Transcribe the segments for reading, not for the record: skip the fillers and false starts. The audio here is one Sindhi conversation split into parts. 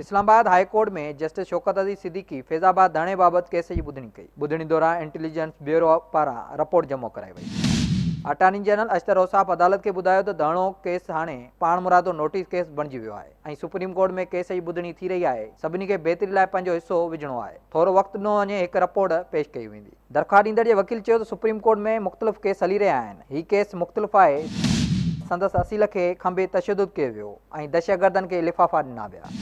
Islamabad high court ۾ justice Shaukat Aziz Siddiqui Faizabad ڌرڻي بابت ڪيس جي ٻڌڻي ڪئي. ٻڌڻي دوران انٽيليجنس بيورو پاران رپورٽ جمع ڪرائي وئي. اٽارني جنرل اشتر اوصاف عدالت کي ٻڌايو ته ڌرڻو ڪيس هاڻي پاڻمرادو نوٽيس ڪيس بڻجي ويو آهي ۽ سپريم ڪورٽ ۾ ڪيس جي ٻڌڻي ٿي رهي آهي، سڀني کي بهتري لاء پنهنجو حصو وجهڻو آهي، ٿورو وقت ڏنو وڃي هڪ رپورٽ پيش ڪئي ويندي. درخواست ڏيندڙ جي وڪيل چيو ته سپريم ڪورٽ ۾ مختلف ڪيس هلي رهيا آهن، هي ڪيس مختلف آهي، سندس اصيل کي کنڀي تشدد ڪيو ويو ۽ دهشتگردن کي لفافا ڏنا ويا.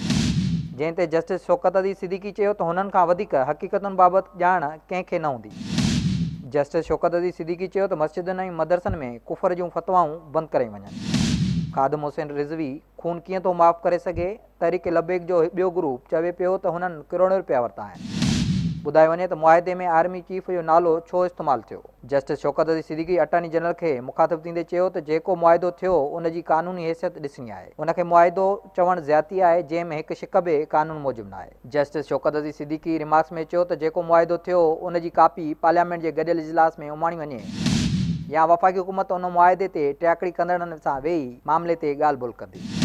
جنهن تي جسٽس شوڪت عزيز صديقي چيو ته هنن کان وڌيڪ حقيقتن بابت ڄاڻ ڪنهن کي نه هوندي. جسٽس شوڪت عزيز صديقي چيو ته مسجدن ۽ مدرسن ۾ ڪفر جون فتوائون بند ڪرايون وڃن. خادم حسين رضوي خون ڪيئن ٿو معاف ڪري سگهي؟ تحريڪ لبيڪ جو ٻيو گروپ چوي پيو ته هنن ڪروڙين رپيا ورتا آهن. ٻڌايو وڃي ته معاهدي ۾ آرمي چيف جو نالو ڇو استعمال ٿيو؟ Justice Shaukat Aziz Siddiqui attorney general کي مخاطب ٿيندي چيو ته جيڪو معاهدو ٿيو ان جي قانوني حيثيت ڏسڻي آهي، ان کي معاهدو چوڻ زيادتي آهي جنهن ۾ هڪ شق به قانون موجب ناهي. جسٽس شوڪت عزيز صديقي ريمارڪس ۾ چيو ته جيڪو معاهدو ٿيو ان جي ڪاپي پارليامينٽ جي گڏيل اجلاس ۾ اماڻي وڃي يا وفاقي حڪومت ان معاهدي تي ٽياڪڙي ڪندڙن سان ويهي معاملي تي ڳالهه ٻولهه ڪندي.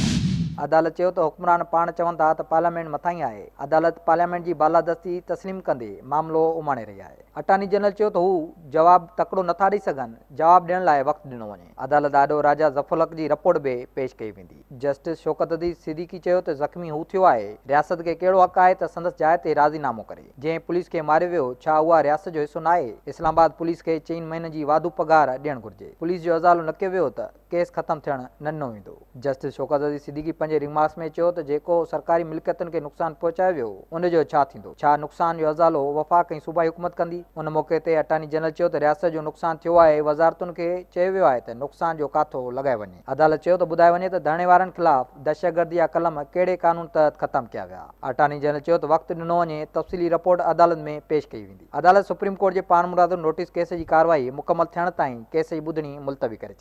عدالت چيو ته حڪمران پاڻ چون ٿا ته پارليامينٽ مٿانهين آهي، عدالت پارليامينٽ جي بالادستي تسليم ڪندي معاملو اماڻي رهي آهي. اٽارني جنرل چيو ته هو جواب تڪڙو نٿا ڏئي سگهن، جواب ڏيڻ لاء وقت ڏنو وڃي. عدالت آڏو راجا ظفرالحق جي رپورٽ به پيش ڪئي ويندي. جسٽس شوڪت عزيز صديقي چيو ته زخمي هو ٿيو آهي، رياست کي ڪهڙو حق آهي ته سندس جاء تي راضي نامو ڪري؟ جنهن پوليس کي ماريو ويو، ڇا اها رياست جو حصو ناهي؟ اسلام آباد پوليس کي چئن مهينن جي واڌو پگهار ڏيڻ گهرجي. پوليس جو ازالو نه ڪيو ويو ته ڪيس ختم ٿيڻ نه ڏنو ويندو. جسٽس شوڪت عزيز صديقي پنهنجي ريمارڪس ۾ چيو ته جيڪو سرڪاري ملڪيتن کي نقصان پهچايو ويو ان جو ڇا ٿيندو؟ ڇا نقصان جو ازالو وفاق ۽ صوبائي حڪومت ڪندي؟ ان موقعي تي اٽارني جنرل چيو ته رياست جو نقصان ٿيو آهي، وزارتن کي چيو ويو آهي ته نقصان جو ڪاٿو لڳايو وڃي. عدالت چيو ته ٻڌايو وڃي ته ڌرڻي وارن خلاف دهشتگردي جا قلم ڪهڙي قانون تحت ختم ڪيا ويا؟ اٽارني جنرل چيو ته وقت ڏنو وڃي، تفصيلي رپورٽ عدالت ۾ پيش ڪئي ويندي. عدالت سپريم ڪورٽ جي پاڻمرادو نوٽيس ڪيس جي ڪارروائي مڪمل ٿيڻ تائين ڪيس جي ٻڌڻي ملتوي ڪري ڇڏي.